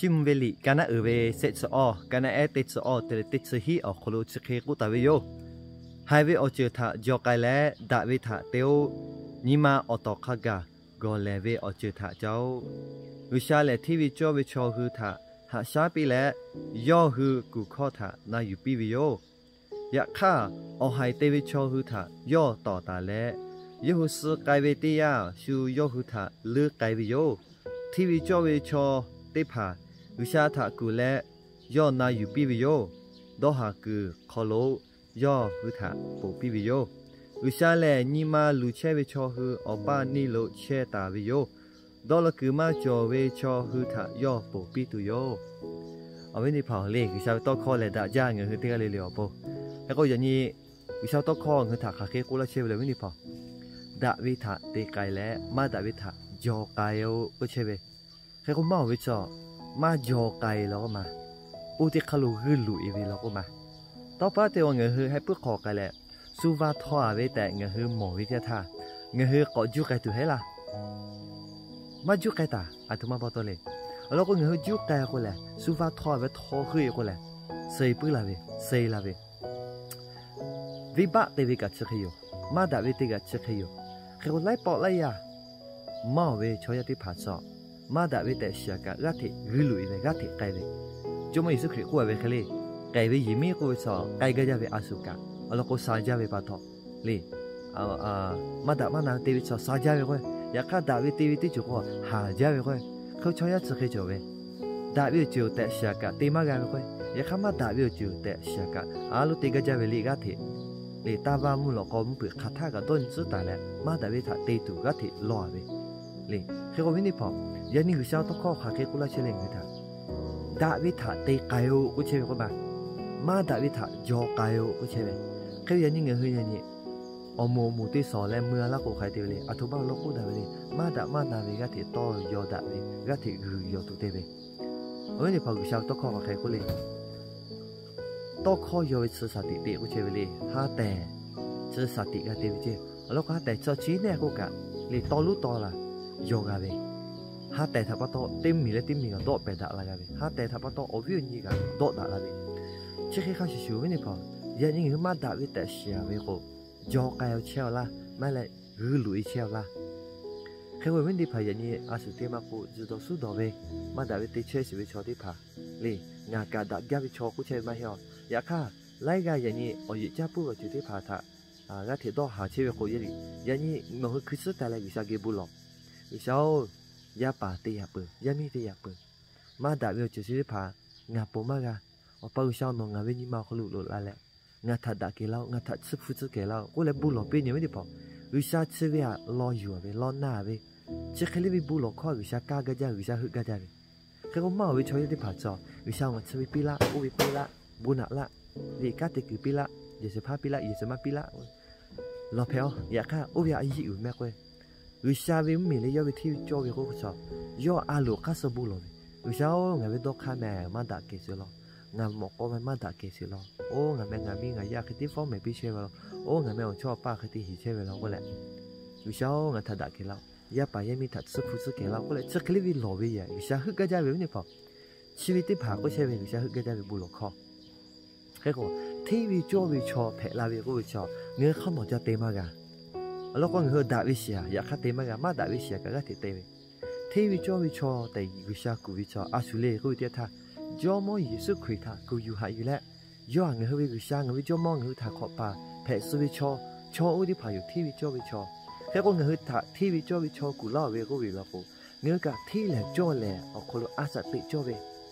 Chiˇ mvuh ve liꞈ ka naˉ uiˍ ve shehˆ chi awˇ, ka naˉ ehˉ teˇ chi awˇ te leh teˇ chi hiˉ awˬ hk'aw lo chi hk'e k'oˆ taˍ ve yoˬ. Haiˬ ve awˬ ceuˬ htaꞈ jaw k'ai leh, daꞈ ve htaꞈ te-o. Nyi ma awˬ tawˍ hk'a gaˬ gawˬ lehˬ ve awˬ ceuˬ htaꞈ ca-oˆ. G'uiˬsha lehˬ, hteˇ ve cawˇ ve chaw hui htaꞈ haꞈ shaˉ piˇ leh, yawˇ hui kuˬ hkawˇ htaꞈ na yuˬ piˇ ve yoˬ. Yaꞈ hk'aˇ, awˬ haiˬ te ve chaw hui htaꞈ yawˇ tawˍ taˍ leh, yawˇ hui suh k'ai ve teˇ yanˇ, shu yawˇ hui htaꞈ leuˉ k'ai ve yoˬ. Hteˇ ve cawˇ ve chaw teˇ hpaˍ G'uiˬsha htaꞈ kuˬ leh, yawˇ na yuˬ piˇ ve yoˬ. Dawˇ haˍ kuiˬ hk'aw lo yawˇ hui htaꞈ ponˬ piˇ ve yoˬ. G'uiˬsha lehˬ, nyi ma luˬ chehˇ ve chaw hui awˬ paˇ neˇ lo chehˇ taˍ ve yoˬ. Dawˇ law kuiˬ maˇ cawˬ ve chaw hui htaꞈ yawˇ ponˬ piˇ tuˬ yoˬ. Awˬ viˉ teˇ hpaˍ-oˬ, le G'uiˬsha ve tawˇ hkawˇ lehˬ daꞈ jaˇ, ngaˬ hui teˇ g'aˇ le le awˬ pon. Hk'e k'o, yaꞈ nyi G'uiˬsha ve tawˇ hkawˇ ngaˬ hui htaꞈ hk'aˬ hk'e k'oˆ laˇ chehˇ ve le, awˬ viˉ teˇ hpaˍ, daꞈ ve htaꞈ te k'ai leh, maˇ daꞈ ve htaꞈ jaw k'ai-o k'oˆ chehˇ ve. Hk'e k'o, maˇ oˬ ve chaw, maˇ jaw k'ai law k'oˆ ma, oˇ teˇ hk'aˇ lo g'uiˇ luꞈ-e ve law k'oˆ ma. Tawˇ pa te-o, ngaˬ hui heh puiˉ hk'aw k'ai leh, shu va htaw-a ve tehꞈ ngaˬ hui mawˬ ve teˇ htaˇ, ngaˬ hui k'awꞈ juˇ k'ai tuˬ heˆ laˇ. Maˇ juˇ k'ai taˍ, aˬ htoꞈ ma pa taw le. Awˬ lawn k'o, ngaˬ hui juˇ k'ai k'o lehˬ, shu va htaw-a ve htaw heuˆ-e k'o lehˬ, suh-e puiˉ la ve, suh-e la ve, venˇbaˆ te ve kaꞈ chi hk'e yoˬ. Maˇ daꞈ ve te kaꞈ chi hk'e yoˬ. Hk'e k'o, laiˉ pawˆ laiˉ yaˇ maˇ oˬ ve chaw yaˇ teˇ hpaˍ chaw, maˇ daꞈ ve tehꞈ shiˍ kaꞈ g'aˇ hteꞈ g'uiˇ luꞈ-e ve, g'aˇ hteꞈ k'ai ve. Jawˇmawˇ Yeˍsuˆ Hkriꞈ k'oˆ-a ve hk'e le, k'ehˬ ve yehˬ miˉ k'oˆ ve chaw k'ai gaˇ jaˇ ve a shuˍ kaꞈ, awˬ lawn k'o sha jaˇ ve pa taw le. Maˇ daꞈ maˇ na ve te ve chaw sha jaˇ ve k'o, yaꞈ hk'aˇ daꞈ ve te ve teˇ ceuˬ k'o haˍ jaˇ ve k'o, hk'e chaw yaˇ chi hk'e cawˬ ve. Daꞈ ve awˬ ceuˬ tehꞈ shiˍ kaꞈ te maˇ g'a ve k'o, yaꞈ hk'aˇ maˇ daꞈ ve awˬ ceuˬ tehꞈ shiˍ kaꞈ a lo te gaˇ jaˇ ve le g'aˇ hteꞈ. Le taˇ vaˇ mvuhˇ lawꞈ k'aw mvuhˇ peuˬ hk'aˬ htaˇ kaꞈ dawˇ nyi tcuhˉ taˍ leh, maˇ daꞈ ve htaꞈ te tuˬ g'aˇ hteꞈ law-a ve le. Hk'e k'o, awˬ viˉ teˇ hpaˍ, yaꞈ nyi G'uiˬsha tawˇ hkawˇ hk'aˬ hk'e k'oˆ laˇ chehˇ le, ngaˬ hui htaꞈ daꞈ ve htaꞈ te k'ai-o k'oˆ chehˇ ve k'oˆ ma, maˇ daꞈ ve htaꞈ jaw k'ai-o k'oˆ chehˇ ve. Hk'e ve yaꞈ nyi ngaˬ hui yaꞈ nyi awˬ moˍ awˬ moˍ teˇ shawˍ leh mui-a laˇ k'o hk'aˬ hk'e te ve le. Aˬ htoꞈ ma awˬ lawn k'oˆ daꞈ ve le, maˇ daꞈ maˇ na ve g'aˇ hteꞈ tawˇ yaw daꞈ ve, g'aˇ hteꞈ g'uiˬ yaw tuˬ te ve. Awˬ viˉ teˇ hpaˍ, G'uiˬsha ve tawˇ hkawˇ hk'aˬ hk'e k'oˆ le. Tawˇ hkawˇ yaw ve chi shaˍ tiꞈ te k'oˆ chehˇ ve le. Ha tehˬ chi shaˍ tiꞈ g'a te ve ceˇ. Awˬ lawn k'o, ha tehˬ chi chi neˇ k'oˆ kaꞈ le, tawˇ lonˉ tawˇ la yaw g'a ve. Ha tehˬ htaꞈ pa taw teˇ mvuhˇmiˬ leh teˇ mvuhˇmiˬ g'a dawˆ pehˬ daꞈ la g'a ve. Ha tehˬ htaꞈ pa taw awˬ viˉ awˬ nyi g'a dawˆ daꞈ la ve. Chi hk'e hk'a shuˍ shuˍ, awˬ viˉ teˇ hpaˍ, yaꞈ nyi ngaˬ hui maˇ daꞈ ve tehꞈ shiˍ-a ve k'o, jaw k'ai-o chehˇ-a laˇ, maˇ heˆ leh g'uiˇ luꞈ-e chehˇ-a laˇ. Hk'e k'o, awˬ viˉ teˇ hpaˍ, yaꞈ nyi a shuˍ teˇ maˇ k'o, tzuhˬ dawˬ suhˉ dawˬ ve, maˇ daꞈ ve te chehˇ shiˍ ve chaw teˇ hpaˍ le, ngaˬ kaꞈ daꞈ jaˇ ve chaw k'oˆ chehˇ ve maˇ heˆ-a. Yaꞈ hk'aˇ, laiˉ g'aˇ yaꞈ nyi awˬ yeꞈ caˇ puiˉ ve awˬ ceuˬ teˇ hpaˍ htaꞈ g'aˇ hteꞈ dawˇ haˍ chehˇ ve k'o, yaꞈ nyi nawˬ hui hkui suhˉ taˍ leh G'uiˬsha geh bon lawˬ. G'uiˬsha-oˬ, yaˇ paˍ te yaꞈ peuˬ, yaˇ miˇ te yaꞈ peuˬ. Maˇ daꞈ ve awˬ ceuˬ chi teˇ hpaˍ ngaˬ ponˬ maˇ g'a. Awˬ pa G'uiˬsha-oˬ, nawˬ ngaˬ ve nyi ma awˬ hk'aw lo loꞈ la leh, ngaˬ htaꞈ daꞈ kehˬ laˇ-oˆ, ngaˬ htaꞈ tsuhˇ hpu tcuhˇ kehˬ laˇ-oˆ k'oˆ leh bon lawˬ piˇ nyi ve teˇ hpaˍ, G'uiˬsha chi ve htaꞈ law yuˬ-a ve, law na-a ve, chi hk'e le ve bon lawˬ hkawˇ G'uiˬsha kaˇ gaˇ jaˇ, G'uiˬsha heuˆ gaˇ jaˇ ve. Hk'e k'o, maˇ oˬ ve chaw yaˇ teˇ hpaˍ cawˬ, G'uiˬsha ngaˬ chi ve piˇ laˇ, oˇ ve piˇ laˇ, bon naꞈ laˇ, le kanˉ te kuiˬ piˇ laˇ, yehˬ shehˍ hpaˇ piˇ laˇ, yehˬ shehˍ ma piˇ laˇ, lawˬ hpehꞈ-aˬ. Yaꞈ hk'aˇ, oˇ ve a yiˆ uiˍ mehˆ k'oˆ-e, G'uiˬsha ve mvuhˇmiˬ leh yawˇ ve hteˇ ve cawˇ ve k'oˆ ve chaw, yawˇ a loˍ hk'aˇ suh bon lawˬ ve, G'uiˬsha-oˬ, ngaˬ ve dawˇ hk'aˇ meh maˇ daꞈ kehˬ sheˍ law. Ngaˬ mawꞈ k'aw meh maˇ daꞈ kehˬ sheˍ law. Oˇ, ngaˬ meh ngaˬ miˇ ngaˬ yaˇ hk'e te fawˉ mehˍ piˇ chehˇ ve law. Oˇ, ngaˬ meh awˬ chawˇ awˬ paˇ hk'e te heˍ chehˇ ve law k'oˆ leh, G'uiˬsha-oˬ, ngaˬ htaꞈ daꞈ kehˬ laˇ-oˆ, yaˇ paˍ yaˇ miˇ htaꞈ tsuhˇ hpu tcuhˇ kehˬ laˇ-oˆ k'oˆ leh, chi hk'e le ve lawˬ ve yehˬ G'uiˬsha heuˆ gaˇ jaˇ ve awˬ viˉ teˇ hpaˍ, chi ve teˇ hpaˍ k'oˆ chehˇ ve G'uiˬsha heuˆ gaˇ jaˇ ve bon lawˬ hkawˇ. Hk'e k'o, hteˇ ve cawˇ ve chaw hpehꞈ la ve k'oˆ ve chaw, ngaˬ hui hk'aˇ nawˬ ca te maˇ g'a. Awˬ lawn k'o, ngaˬ hui daꞈ ve shiˍ-a, yaꞈ hk'aˇ te maˇ g'a, maˇ daꞈ ve shiˍ-a kaꞈ g'aˇ hteꞈ te ve. Hteˇ ve cawˇ ve chaw tehꞈ G'uiˬsha kuˬ ve chaw a shuˍ le k'oˆ ve teˇ htaˇ, Jawˇmawˇ Yeˍsuˆ Hkriꞈ htaꞈ kuˬ yuˬ haꞈ yuˬ leh, yawˇ htaꞈ ngaˬ hui ve G'uiˬsha, ngaˬ ve Jawˇmawˇ, ngaˬ hui htaꞈ hk'awꞈ paˍ hpehꞈ suh ve chaw, chaw oˇ teˇ hpaˍ yoˬ, hteˇ ve cawˇ ve chaw. Hk'e k'o, ngaˬ hui htaꞈ hteˇ ve cawˇ ve chaw kuˬ laˇ-oˬ ve k'oˆ ve law k'o, ngaˬ hui kaꞈ hteˇ lehˬ cawˇ lehˬ awˬ hk'aw lo a shaꞈ teꞈ cawˇ ve,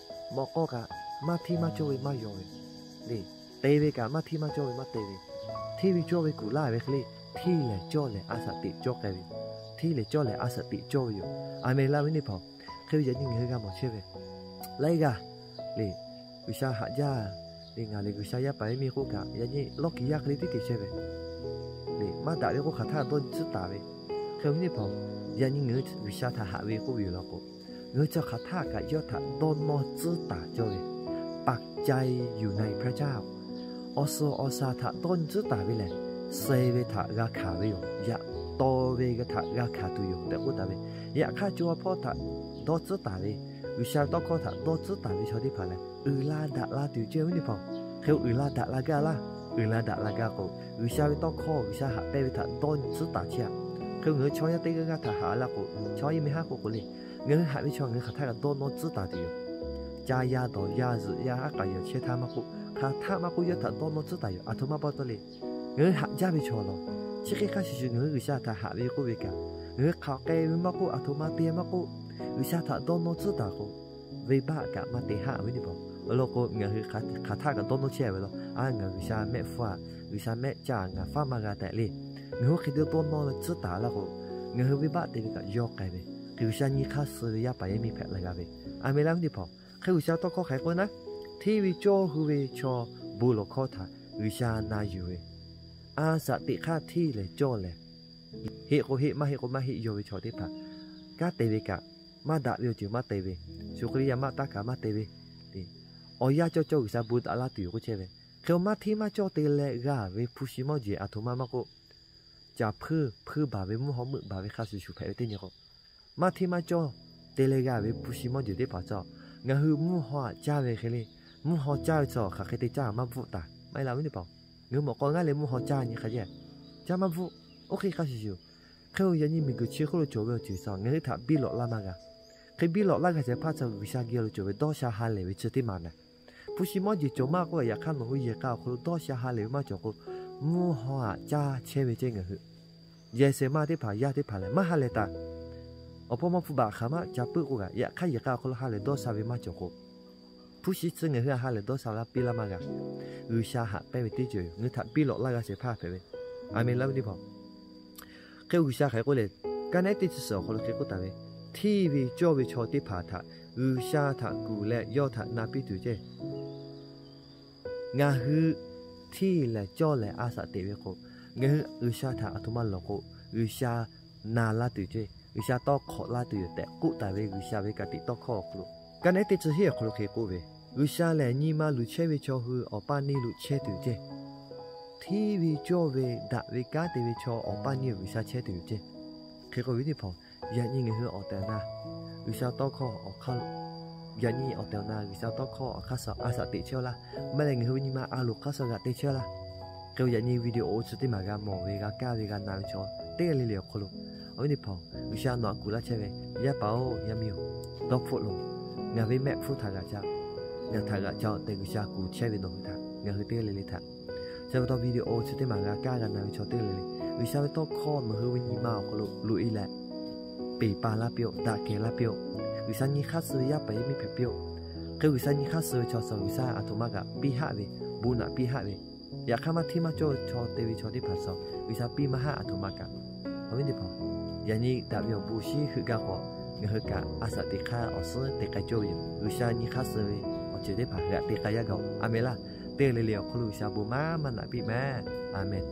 mawꞈ k'aw kaꞈ maˇ hteˇ maˇ cawˇ ve maˇ yaw ve le. Te ve kaꞈ maˇ hteˇ maˇ cawˇ ve maˇ te ve, hteˇ ve cawˇ ve kuˬ laˇ ve hk'e le, hteˇ lehˬ cawˇ lehˬ a shaꞈ teꞈ cawˇ k'ai ve, hteˇ lehˬ cawˇ lehˬ a shaꞈ teꞈ cawˇ ve yoˬ. A menˍ laˇ ve teˇ hpaˍ, hk'e ve yaꞈ nyi ngaˬ hui g'a mawˬ chehˇ ve, laiˉ g'aˇ le, G'uiˬsha haꞈ jaˇ le, ngaˬ lehˬ G'uiˬsha yaˇ paˍ yaˇ miˇ k'oˆ kaꞈ, yaꞈ nyi lawˇ kiˬ yaˇ hk'e le tiˉ te chehˇ ve le, maˇ daꞈ ve k'oˆ hk'aˬ htaˇ dawˇ nyi tcuhˉ taˍ ve. Hk'e ve teˇ hpaˍ, yaꞈ nyi ngaˬ hui G'uiˬsha htaꞈ haꞈ ve k'oˆ ve yoˬ law k'o, ngaˬ hui chi hk'aˬ htaˇ kaꞈ yawˇ htaꞈ dawˇ nawˇ tcuhˉ taˍ cawˇ ve, ปัจจัยอยู่ในพระเจ้า. Awˬ suhˍ awˬ shaˍ htaꞈ dawˇ nyi tcuhˉ taˍ ve lehˬ, suh ve htaꞈ g'a hkanˍ ve yoˬ. Yaꞈ taw ve htaꞈ g'a hkanˍ tuˬ yoˬ tehꞈ k'oˆ taˍ ve. Yaꞈ hk'aˇ co ha hpawˇ htaꞈ dawˇ tcuhˉ taˍ ve, G'uiˬsha ve tawˇ hkawˇ htaꞈ dawˇ tcuhˉ taˍ ve chaw teˇ hpaˍ lehˬ, uiˍ la daꞈ la tuˬ ceh ve teˇ hpaˍ-oˬ. Hk'e-o uiˍ la daꞈ la gaˇ laˇ. Uiˍ la daꞈ la gaˇ k'o, G'uiˬsha ve tawˇ hkawˇ G'uiˬsha haꞈ pehnˇ ve htaꞈ dawˇ tcuhˉ taˍ chehˇ-a. Hk'e-o ngaˬ hui chaw yaˇ teˇ g'aˇ g'aˇ htaꞈ haꞈ la k'o, chaw yaˇ miˇ haˉ k'oˆ k'o le, ngaˬ hui haꞈ ve chaw ngaˬ hui hk'aˬ htaˇ kaꞈ dawˇ nawˇ tcuhˉ taˍ tuˬ yoˬ. Ca yaˇ dawˬ yaˇ zuhꞈ yaˇ aˉ k'aꞈ yawˬ chehˇ htaˇ maˇ k'oˆ, hk'aˬ htaˇ maˇ k'oˆ yawˇ htaꞈ dawˇ nawˇ tcuhˉ taˍ yoˬ. Aˬ htoꞈ ma pa taw le, ngaˬ hui haꞈ jaˇ ve chaw lawˬ, chi hk'e hk'a shuˍ shuˍ ngaˬ hui G'uiˬsha htaꞈ haꞈ ve k'oˆ ve kaꞈ, ngaˬ hui hk'aˬ k'ai ve maˇ k'oˆ, aˬ htoꞈ ma te maˇ k'oˆ, G'uiˬsha htaꞈ dawˇ nawˇ tcuhˉ taˍ k'o, venˇbaˆ kaꞈ maˇ te haˆ ve teˇ hpaˍ. Awˬ lawn k'o, ngaˬ hui hk'aˬ htaˇ kaꞈ dawˇ nawˇ chehˇ ve law, a, ngaˬ G'uiˬsha mehˆ hpfuhˇ-a, G'uiˬsha mehˆ caˇ-a, ngaˬ faˉ maˇ g'a tehꞈ le. Ngaˬ hui hk'e te dawˇ nawˇ tcuhˉ taˍ laˇ k'o, ngaˬ hui venˇbaˆ te ve kaꞈ yawˇ k'ai ve, G'uiˬsha nyi hk'aˇ suh ve yaˇ paˍ yaˇ miˇ hpehꞈ la g'a ve. A menˍ laˇ ve teˇ hpaˍ. Hk'e G'uiˬsha tawˇ hkawˇ hk'aˬ hk'e k'oˆ naˉ, hteˇ ve cawˇ hui ve chaw bon lawˬ hkawˇ htaꞈ G'uiˬsha na yuˬ ve, a shaꞈ teꞈ hk'aˇ hteˇ lehˬ cawˇ lehˬ, heˆ k'o heˆ, maˇ heˆ k'o maˇ heˆ yawˇ ve chaw teˇ hpaˍ, kanˉ te ve kaꞈ maˇ daꞈ ve awˬ ceuˬ maˇ te ve, shu hk'e le yaˇ maˇ taˇ kaꞈ maˇ te ve, awˬ yanˇ cawˇ cawˇ G'uiˬsha bon daꞈ laˇ tuˬ yoˬ k'oˆ chehˇ ve. Hk'e-o maˇ hteˇ maˇ cawˇ te leh g'a ve hpu shi mawˇ jeˬ aˬ htoꞈ ma maˇ k'oˆ, caˬ hpuiˇ hpuiˇ baˬ ve mvuhˇ haw meuˆ baˬ ve hk'a shuˍ shuˍ hpehꞈ ve teˇ nyi k'o, maˇ hteˇ maˇ cawˇ te leh g'a ve hpu shi mawˇ jeˬ teˇ hpaˍ cawˇ, ngaˬ hui mvuhˇ haw aꞈ caˇ ve hk'e le, mvuhˇ haw caˇ ve chaw hk'aˬ hk'e te caˇ maˇ bvuhˆ taˍ maˇ heˆ laˇ ve teˇ hpaˍ. Ngaˬ hui mawꞈ k'aw ngaˇ leh mvuhˇ haw caˇ nyi hk'a jehˇ, caˇ maˇ bvuhˆ. Oˇ hk'e hk'a shuˍ shuˍ, hk'e-o yaꞈ nyi miˬguiˬ chi hk'oˆ lo cawˬ ve awˬ ceuˬ suh ngaˬ hui htaꞈ biˇ lawꞈ laˇ maˇ g'a. Hk'e biˇ lawꞈ laˇ g'a shehˍ hpaˇ chaw G'uiˬsha geh lo cawˬ ve dawˇ sha ha lehˬ ve chi teˇ maˬ naˍ. Hpu shi mawˇ jeˬ cawˬ maˇ k'oˆ, yaꞈ hk'aˇ nawˬ hui yehˬ k'a awˬ hk'aw lo dawˇ sha ha lehˬ ve maˇ cawˬ k'o, mvuhˇ haw aꞈ caˇ chehˇ ve ceh ngaˬ hui yehˬ shehˍ ma teˇ hpaˍ yaˇ teˇ hpaˍ lehˬ maˇ ha lehˬ taˍ. Awˬ hpawˇ mawˇ hpfuhˇ baꞈ hk'aˬ maˇ ca puiˆ k'oˆ kaꞈ, yaꞈ hk'aˇ yehˬ k'a awˬ hk'aw lo ha lehˬ dawˇ sha ve maˇ cawˬ k'o, hpu shi chi ngaˬ hui aꞈ ha lehˬ dawˇ sha laˇ piˇ laˇ maˇ g'a. G'uiˬsha haꞈ pehnˇ ve teˇ ceuˬ yoˬ. Ngaˬ hui htaꞈ biˇ lawꞈ laˇ g'a shehˍ hpaˇ hpehꞈ ve. A menˍ laˇ ve teˇ hpaˍ. Hk'e G'uiˬsha hk'aˬ hk'e k'oˆ le, kaˇ nehˉ teˇ chi suhˍ awˬ hk'aw lo hk'e k'oˆ taˍ ve, hteˇ ve cawˇ ve chaw teˇ hpaˍ htaꞈ G'uiˬsha htaꞈ kuˬ leh yawˇ htaꞈ na piˇ tuˬ ceh. Ngaˬ hui hteˇ lehˬ cawˇ lehˬ a shaꞈ teꞈ ve k'o, ngaˬ hui G'uiˬsha htaꞈ aˬ htoꞈ ma lawˬ k'o, G'uiˬsha na laˇ tuˬ ceh, G'uiˬsha tawˇ hk'awꞈ laˇ tuˬ yoˬ tehꞈ k'oˆ taˍ ve G'uiˬsha ve ka tiꞈ tawˇ hkawˇ awˬ hk'aw lo, kaˇ nehˉ teˇ chi hiˉ awˬ hk'aw lo hk'e k'oˆ ve, G'uiˬsha lehˬ nyi ma luˬ chehˇ ve chaw hui awˬ paˇ neˇ lo chehˇ tuˬ yoˬ ceh. Hteˇ ve cawˇ ve daꞈ ve kanˉ te ve chaw awˬ paˇ neˇ awˬ G'uiˬsha chehˇ tuˬ yoˬ ceh. Hk'e k'oˆ ve teˇ hpaˍ, yaꞈ nyi ngaˬ hui awˬ tehˬ awˬ na G'uiˬsha tawˇ hkawˇ awˬ hk'aˇ lo, yaꞈ nyi awˬ tehˬ awˬ na G'uiˬsha tawˇ hkawˇ awˬ hk'aˇ suh a shaꞈ teꞈ chehˇ-oˆ laˇ. Maˇ leh ngaˬ hui ve nyi ma a loˍ hk'aˇ suh g'aꞈ te chehˇ-oˆ laˇ. Hk'e-o yaꞈ nyi video awˬ chi teˇ maˬ g'a mawˬ ve g'a kaˇ ve g'a na ve chaw teˇ g'aˇ le le awˬ hk'aw lo, awˬ viˉ teˇ hpaˍ-oˬ, G'uiˬsha nawˬ aꞈ kuˬ laˇ chehˇ ve, yaˇ paˍ-oˬ, yaˇ miˇ-oˬ, dawˇ hpfuhˆ loˬ. Ngaˬ ve mehˆ hpfuhˇ htaꞈ g'aꞈ ca, ngaˬ htaꞈ g'aꞈ ca-oˬ tehꞈ G'uiˬsha kuˬ chehˇ ve nawˬ hui htaꞈ ngaˬ hui teˇ g'aˇ le le htaꞈ, chi pa taw video awˬ chi teˇ maˬ g'a kaˇ g'a na ve chaw teˇ g'aˇ le le, G'uiˬsha ve tawˇ hkawˇ nawˬ hui ve nyi ma awˬ hk'aw lo loꞈ-e leh peˬ pa laˇ piˇ-oˆ, daꞈ kehˬ laˇ piˇ-oˆ. G'uiˬsha nyi hk'aˇ suh ve yaˇ paˍ yaˇ miˇ hpehꞈ piˇ-oˆ. Hk'e G'uiˬsha nyi hk'aˇ suh ve chaw suh G'uiˬsha aˬ htoꞈ ma kaꞈ piˇ haˆ ve, bon naꞈ piˇ haˆ ve, yaꞈ hk'aˇ maˇ hteˇ maˇ cawˇ ve chaw te ve chaw teˇ hpaˍ suh G'uiˬsha piˇ maˇ haˆ aˬ htoꞈ ma kaꞈ, awˬ viˉ teˇ hpaˍ, yaꞈ nyi daꞈ ve awˬ bon shinˉ heuˆ gaˇ k'o, ngaˬ hui kaꞈ a shaꞈ teꞈ hk'aˇ awˬ suhˉ te k'ai cawˇ ve yoˬ. G'uiˬsha nyi hk'aˇ suh ve awˬ ceuˬ teˇ hpaˍ g'aꞈ te k'ai yaˇ gaˬ-oˬ. A menˍ laˇ. Teˇ g'aˇ le le awˬ hk'aw lo G'uiˬsha bon maˇ maˇ naꞈ piˇ maˇ. A menˍ.